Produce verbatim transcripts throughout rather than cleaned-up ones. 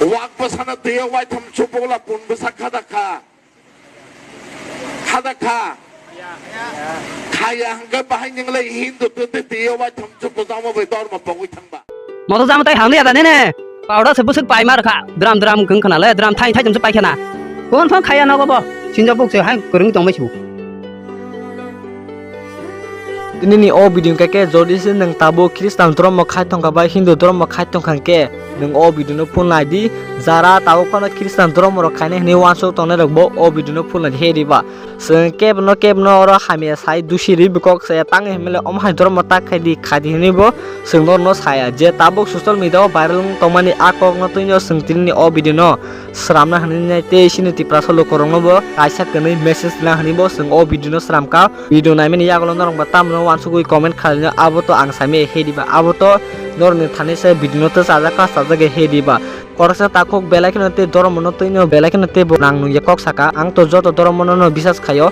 Wak bwsano twi o waitham chubukla pun bwsa khada kha. Khada kha. Khaya hwnkhe bahai nwnglai Hindu twi twi twi o waitham chubuk jamo bai dormo pogwi thangba. Moto jamo tai hangli ada nene. Powder se bwswk paima rwkha. Dram dram wng khna le, dram thai thai jomse pai khna. Kon phang khaya nogo bo. Sinjo buk se hai kwrwng tong bai su. Nini o video khe khe jodi se nwng tabuk Khristan dhormo khai tongkha bai Hindu dhormo khai tongkha khe nwng o video no phone lai di. Jara tabuk phano Khristan dhormo rok khainai hwnwi uansuk tongnai rok bo o video no phone lai di he diba. Chwng kebno kebno oro hamya sai dusi ri bwkok se tang himle omo hai dhormo ta khai di khai di hwnwi bo chwng norno saya je tabuk social media o viral wng tongmani a kokno twino chwng tinini o video no sramna hwnwi nai tei chini Tiprasa lukurokno bo kaisa kwnwi message rwna hwnwi bo chwng o video no sramkha. Video naimani yagulo norok ba tamno uansugwi comment khlaino, abo to ang saimaya he diba, abo to norokni thani se video no twchajak kha, chajak ya he diba. Koroksa takhuk belai kheno tei dhormono twino belai kheno tei bo nang nungya kok saka, ang to joto dhormono no bisas khaio.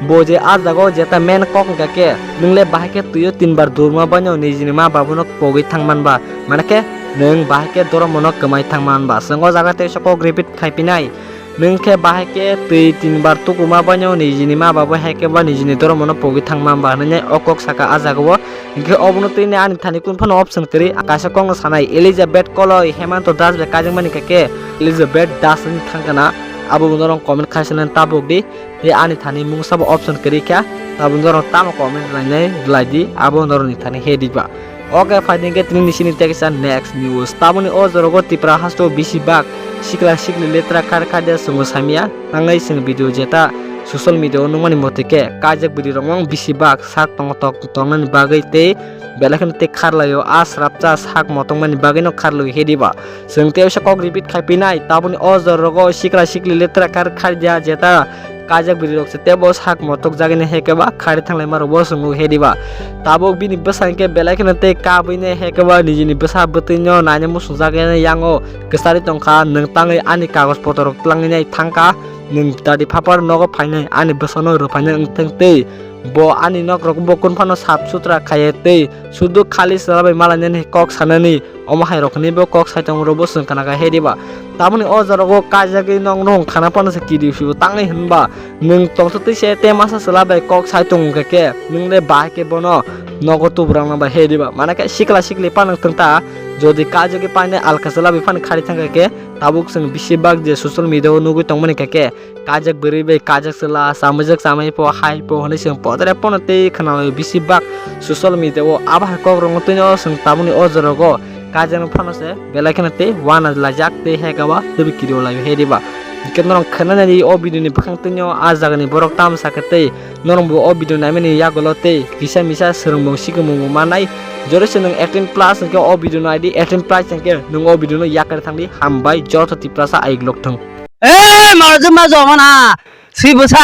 Bo je a jaga o jeta main kok hwnkha khe, nwng le bahai khe twi o tin bar durma baino nijini ma babuno pogwi thang manba, mane khe nwng bahai khe dhormono kwmai thang manba. Chwng o jaga teisa kok repeat khai pinai. Nwng khe bahai khe twi tin bar tukurma baino nijini ma babu hai khe ba nijini dhormono pogwi thang manba hwnwi o kok saka a jaga o. Hinkhe obono twi ani thani kunu phano option kwrwi, kaisa kokno sanai, Elizabeth Koloi, Hemanta Das bai kaijakmani khe khe Elizabeth Das wngwi thangkha na, abo bo norok comment khai sanani tabuk di. Tei ani thani mungsa bo option kwrwi kha, abo norok tamo comment rwlainai rwlai di, abo norokni thani he di ba. Oke, phaidi hinkhe tini ni sini tekisa next news. Taboni o jorogo Tipra hasto bisi bak sikla sikli letra kar kar dia chwngno samya, tangwi chwng video jeta social media o nukmani motwi khe kaijak bwrwi rok mang bisi bak sak tongo tok tongnani bagwi tei belai kheno tei kharlaio, a srapsa sak motongmani bagwino kharlaio he diba. Chwng tei oisa kok repeat khai pinai, taboni o jorogo sikla sikli letra kar khardia jeta kaijak bwrwi rok se tebo sak motok jagini he khe ba khari thanglai ma rok bo chwng nukhe diba. Tabuk bini bwsa hinkhe belai kheno tei kabwini he khe ba nijini bwsa bwtwino naina muchung jagani yango kwchari tongkha, nwng tangwi ani kagoj potor rok twlangwi nai thangkha, nwng dadi phapar nogo phainai ani bwsano rwphainai wngthang tei. Bo ani nok rok bo kun phano sap sutra khaiya tei sudu khali chwla bai malainani kok sanani omo hai rok hinwi bo kok saitongo rw bo chwng khna kha he diba. Tamoni o jorogo kaijagwi nok nung khana phano se kiri phio tangwi hinba nwng tongtho twi se te masa chwla bai kok saitongo hwnkhe khe nwng le bahai khe bono nogo tubrangna bai he diba. Mane khe sikla sikli phano thwng ta jodi kaijagwi painai alka chwla bai phano khari thangkha khe tabuk chwng bisi bak je social media o nugwi tongmani kha khe kaijak bwrwi bai kaijak chwla, chamwijak chamai pho, hai pho hwnwi chwng podre pono tei khwnalai bisi bak social media o. Abo hai kok rokno twino chwng tamoni o jorogo kaijak phano se belai kheno tei uana laijak tei heka ba tei kiri o lai he diba. Hwnkhe norok khwnanani o video ni bwkhang twino a jagani borok tamo sakhe tei norok bo o video naimani yagulo tei kisa misa swrwngmung sikimung bo mannai. Jori se nwng eighteen plus hwnkhe o video no naidi, eighteen plus hwnkhe nwng o video no yakari thangdi. Hambai joto Tiprasa ayuk lok thung. Ei, marjuma jomana, si bwsa,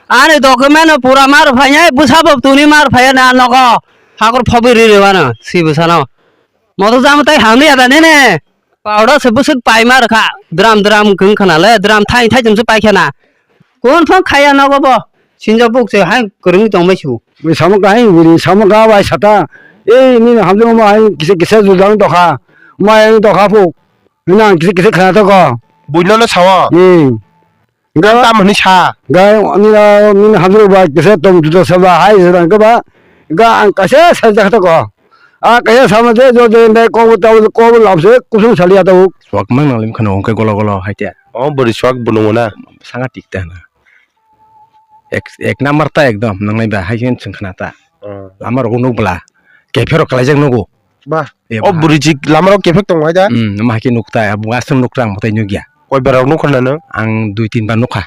ani document no pura mar phaiya, bwsa bo tuni mar phaiya na nogo, hakor phobwi ri rwano, si bwsano. Moto jamo tai hangli ada nene, powder se bwswk paima rwkha, dram dram wng khna le, dram thai thai jomse pai khna. Kon phang khaya nogo bo, sinjo buk se hai kwrwngwi tongbai su. Bui samo kahai, bui samo kaha bai sata, ei nini hamjwk ma hai kisa kisa judang tokha, ma hai tokha phu. Nang kisa kisa khana to ko. Buino no sao. Hmm. Gam tam hwnwi sa. Gai nila nini hamjwk ba kisa tom juda saba hai judang ke ba. Ga ang kaisa sa jak to ko. A kaisa sama je jo je ndai ko ta ko lam se kusum sali ata u. Swak mang nang lim khano ongke golo golo hai te. O bori swak bunung na. Sanga tik ta na. Ek, ek number ta ekdom nangnai ba hai chen chwng khna ta. Hmm. Lama rok nuk bla. Kephero kalaijak nugo. Bah. E o bah. Buri jik lama rok kephek tong hai da? Hmm, ma hai ke nuk ta, abo aswng nuk rang motai nuk ya. Koi bar rok nuk khna no? Ang dui tin bar nuk kha.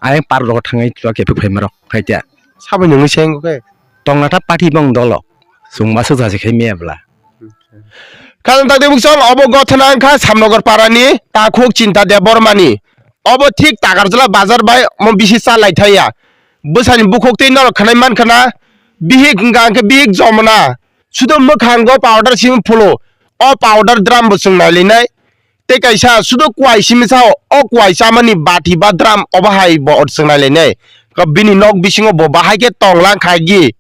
Ayang par rok thangwi chua kephek phai ma rok hai ta. Sabai nungwi seng ko ke? Tong na ta party bong dolo. Sung ma suk jasi khai me bla. Khajang tak de bukchong obo gothana wngkha Samnogor parani takhuk Chinta Debbarmani. Obo thik Takarjala bazar bai omo bisi cha lai thaya. Bwsani bukhuk tei norok khanai man khana bihik wngkha hwnkhe bihik jomona. Sudo mwkhango powder simi phulo. O powder drum bo chwng nailainai. Tei kaisa sudo kuai simi sao. O kuai chamani bati ba drum obo hai bo chwng nailainai. Bini nok bisingo bo bahai khe tonglang khaigi.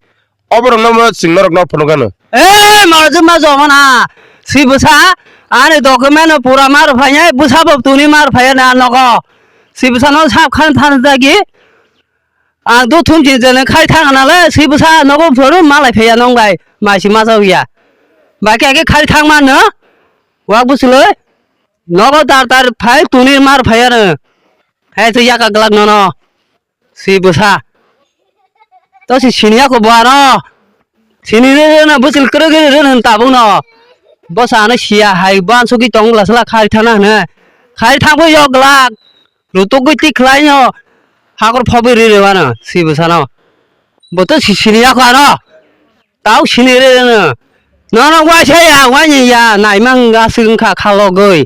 Oborokno mo chwng norokno phunukgano. Ei, marjwkma jomona, si bwsa, Ani document no pura mar phaiya, bwsa bo tuni mar phaiya na nogo. Si bwsa no sab khan than jagi. Ang do thum chin chen khai thang na le, si bwsa nogo phuru malai phaiya nong bai, mai si ma jaw ya. Ba khe khe khai thang man no. Wak bwswlwi. Nogo dar dar phai tuni mar phaiya no. Hai to yaka glak no no. Si bwsa. To si siniya ko bo ano. Sini re re no bwswlwi kwrwi kwrwi re no tabuk no. Bwsa ano siya hai ban sugi tong la sala khai thana hne. Khai thang bo yok glak. Rutuk gwi tik khlai no. Hakor phobwi re re wano si bwsa no. Bo to si siniya ko ano. Tau sini re no. Nono waisa ya, wani ya, naimang aswk wngkha khalogwi.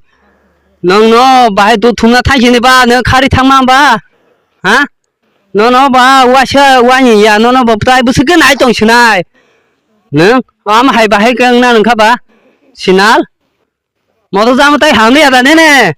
Nongno bahai do thumna thaisini ba, nw khari thangma ba? Ha? Nono ba waisa wani ya, nono bo tai bwswk khe nai tong sinai. Nw am hai bahai khe wngna nungkha ba? Sinal. Moto jama tai hamli ya da nene.